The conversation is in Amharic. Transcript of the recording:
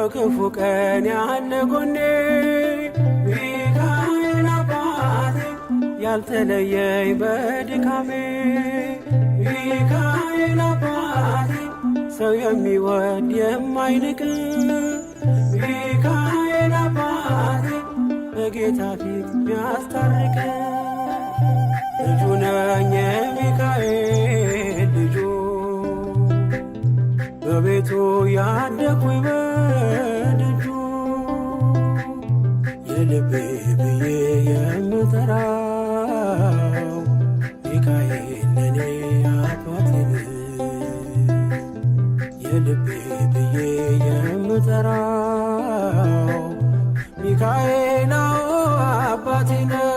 በክፉ ቀን ያለ ጎኔ ሚካኤል አባቴ ያልተለየኝ በድካሜ ሚካኤል አባቴ ሰው የሚወድ የማይንቅ ሚካኤል አባቴ በጌታ ፊት ሚያስታርቅ ልጁ ነኝ የሚካኤል ልጁ በቤቱ ያደኩኝ በደጁ የልቤ ብዬ የምጠራው ሚካኤል ለኔ አባቴ ነው። የልቤ ብዬ የምጠራው ሚካኤል አባቴ ነው።